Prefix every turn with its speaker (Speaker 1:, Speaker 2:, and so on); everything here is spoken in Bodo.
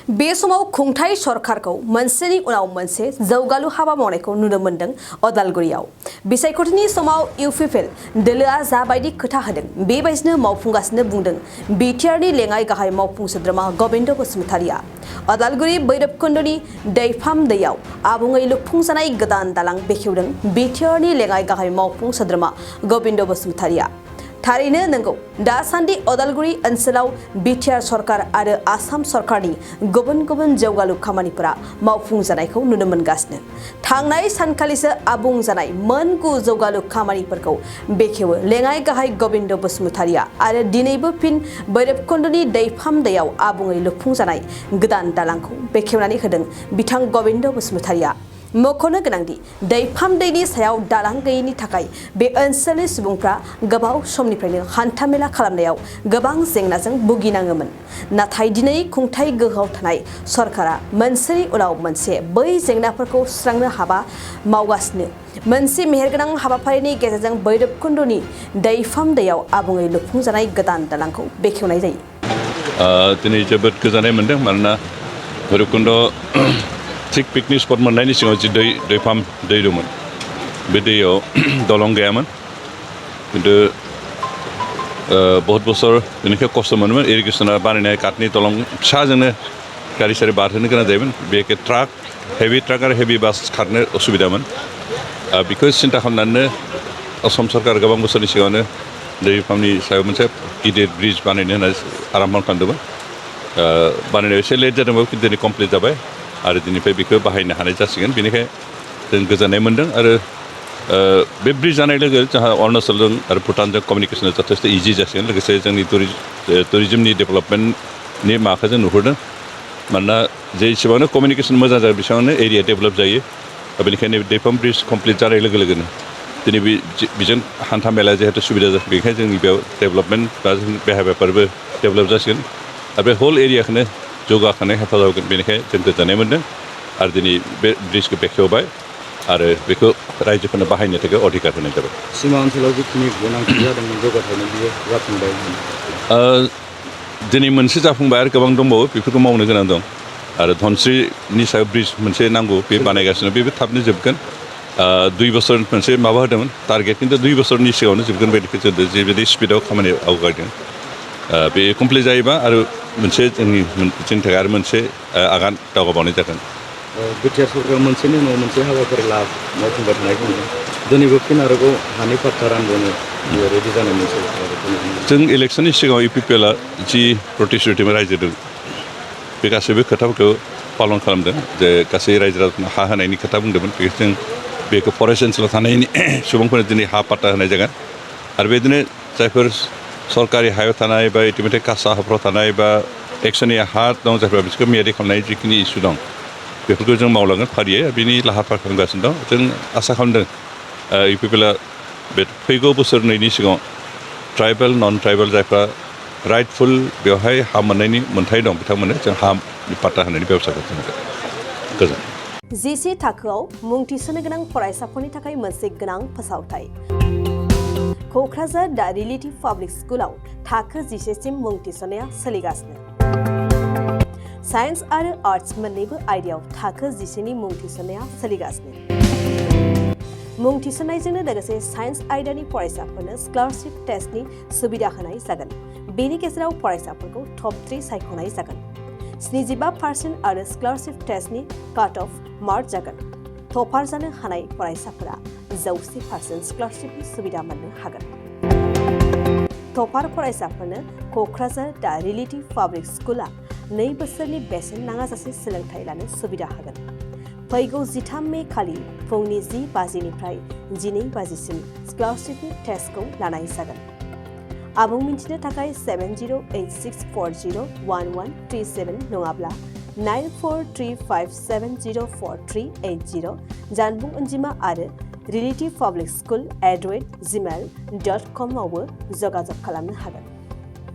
Speaker 1: बे समाव खुंथाय सरकारखौ मोनसेनि उनाव मोनसे जौगालु हाबा मावनायखौ नुनो मोनदों अदालगुरियाव। बिसायख'थिनि समाव इउपिपिएल दोलोआ जाबायदि खोथा होदों बेबायदिनो मावफुंगासिनो बुंदों बिटिआरनि लेङाइ गाहाय मावफुं सोद्रोमा गबिन्द बसुमतारिया। अदालगुरि भैरबकुन्दनि दैफाम दैयाव आबुङै लुफुंजानाय गोदान दालां बेखेवदों बिटिआरनि लेङाइ गाहाय मावफुं सोद्रोमा गबिन्द बसुमतारिया। थारैनो नंगौ, दासान्दि अदालगुरि ओनसोलाव बिटिआर सरकार आरो आसाम सरकारनि गुबुन गुबुन जौगालु खामानिफोरा मावफुंजानायखौ नुनो मोनगासिनो। थांनाय सानखालिसो आबुं जानाय मोन 9 जौगालु खामानिफोरखौ बेखेवो लेङाइ गाहाय गबिन्द बसुमतारिया आरो दिनैबो फिन भैरबकुन्दनि दैफाम दैयाव आबुङै लुफुंजानाय गोदान दालांखौ बेखेवनानै होदों बिथां गबिन्द बसुमतारिया। मख'नो गोनांदि दैफाम दैनि सायाव दालां गैयैनि थाखाय बे ओनसोलनि सुबुंफ्रा गोबाव समनिफ्रायनो हान्थामेला खालामनायाव गोबां जेंनाजों भुगिनाङोमोन। नाथाय दिनै खुंथाय गोहोआव थानाय सरकारा मोनसेनि उनाव मोनसे बै जेंनाफोरखौ सुस्रांनो हाबा मावगासिनो। मोनसे मेहेरगोनां हाबाफारिनि गेजेरजों भैरबकुन्दनि दैफाम दैयाव आबुङै लुफुंजानाय गोदान दालांखौ बेखेवनाय जायो।
Speaker 2: दिनै जोबोद गोजोननाय मोनदों मानोना भैरबकुन्द थिग पिकनिक स्पट मोननायनि सिगाङाव जि दैफाम दै दंमोन बे दैयाव दलं गैयामोन। खिन्थु बहुत बोसोर बेनिखाय खस्थ' मोनोमोन। इरिगेसना बानायनाय काटनि दलं फिसाजोंनो गारि सारि बारहोनो गोनां जायोमोन। बे ट्राक हेभि ट्राक आरो हेभि बास खारनो असुबिदामोन। बेखौ सिन्था खालामनानै असम सरकार गोबां बोसोरनि सिगाङावनो दैफामनि सायाव मोनसे गिदिर ब्रिज बानायनो होनना आराम्भ खालामदोंमोन। बानायनायाव एसे लेट जादोंबाबो दिनै कमप्लिट जाबाय आरो दिनैफ्राय बेखौ बाहायनो हानाय जासिगोन। बेनिखायनो जों गोजोननाय मोन्दों आरो बे ब्रिज जानाय लोगो जोंहा अरुणाचलजों आरो भुटानजों कमिउनिकेसना जथेस्थ इजि जासिगोन। लोगोसे जोंनि टुरिजमनि डेभेलपमेन्टनि माबाखौ जों नुहुरदों। मानोना जे एसेबांनो कमिउनिकेसन मोजां जायो बेसेबांनो एरिया डेभेलप जायो। बेनिखायनो दैफाम ब्रिज कमप्लिट जानाय लोगो लोगोनो दिनै बेजों हान्था मेलाया जिहेतु सुबिदा जासिगोन। बेनिखायनो जोंनि बेयाव डेभेलपमेन्ट बा बेहायबाफोरबो डेभेलप जासिगोन आरो बे हल एरियाखौनो जौगाखांनाय हेफाजाब होगोन। बेनिखायनो जों गोजोननाय मोन्दों आरो दिनै बे ब्रिजखौ बेखेवबाय आरो बेखौ रायजोफोरनो बाहायनो थाखाय अधिकार होनाय जाबाय।
Speaker 3: सीमा ओनसोलाव जिखिनि गोनांथि जादोंमोन जौगाथायनो बियो जाफुंबाय।
Speaker 2: दिनै मोनसे जाफुंबाय आरो गोबां दंबावो बेफोरखौ मावनो गोनां दं। आरो धनस्रिनि सायाव ब्रिज मोनसे नांगौ बे बानायगासिनो बेबो थाबनो जोबगोन। 2 बोसोर मोनसे माबा होदोंमोन टारगेट, खिन्थु 2 बोसोरनि सिगाङावनो जोबगोन बायदिखौ जों जेबायदि स्पिडआव खामानि आवगायदों। बे कमप्लिट जायोबा आरो मोनसे जोंनि थाखाय आरो मोनसे आगान दावगाबावनाय जागोन।
Speaker 3: बिटिआर सरकारा मोनसेनि उनाव मोनसे हाबाफारि मावफुंबाय थानायखौ नुदों। दिनैबो फिन आरोबाव हानि फाट्टा रानबोनो रेडि जानाय मोनसे
Speaker 2: जों इलेक्सननि सिगाङाव इउपिपिएलआ जि प्रतिश्रुतिजों रायजो दं बे गासैबो खोथाफोरखौ पालन खालामदों। जे गासै रायजो राजानो हा होनायनि खोथा बुंदोंमोन। जों बेखौ फरेस्ट ओनसोलाव थानायनि सुबुंफोरनो दिनै हा पाट्टा होनाय जागोन। आरो बेदिनो जायफोर सरकारि हायाव थानाय बा इटिमयधे कासा हाफ्राव थानाय बा एक्सननि हा दं जायफ्रा बिसोरखौ मियादि खालामनाय जिखिनि इसु दं बेफोरखौ जों मावलांगोन फारियै। बिनि लाहार फाहार खालामगासिनो दं। जों आसा खालामदों इउपिपिएलआ बे फैगौ बोसोरनैनि सिगाङाव ट्राइबेल नन ट्राइबेल जायफ्रा राइटफुल बेवहाय हा मोननायनि मोन्थाय दं बिथांमोननो जों हा पाट्टा होनायनि बेब'स्थाखौ खालामगोन। गोजोन।
Speaker 1: जिसे थाखोआव मुं थिसननो गोनां फरायसाफोरनि थाखाय मोनसे गोनां फोसावथाय। क'क्राझार दा रिलेटिभ पाब्लिक स्कुलाव थाखो 10 सिम मुं थिसननाया सोलिगासिनो। साइन्स आरो आर्ट्स मोन्नैबो आयदायाव थाखो 10 नि मुं थिसननाया सोलिगासिनो। मुं थिसननायजोंनो लोगोसे साइन्स आयदानि फरायसाफोरनो स्कलारशिप टेस्टनि सुबिदा होनाय जागोन। बेनि गेजेराव फरायसाफोरखौ टप 3 सायख'नाय जागोन। 75% आरो स्कलारशिप टेस्टनि काट अफ मार्क जागोन। टपार जानो हानाय फरायसाफोरा 100% स्कलारशिपनि सुबिदा मोननो हागोन। टपार फरायसाफोरनो क'क्राझार दा रिलेटिभ पाब्लिक स्कुला 2 बोसोरनि बेसेन नाङाजासे सोलोंथाइ लानो सुबिदा होगोन। फैगौ 13 मे खालि फुंनि 10 बाजिनिफ्राय 12 बाजिसिम स्कलारशिपनि टेस्टखौ लानाय जागोन। आबुं मिन्थिनो थाखाय 7086401137 नङाब्ला 9435704380 जानबुं अनजिमा आरो relativepublicschool@gmail.com आवबो जगाजग खालामनो हागोन।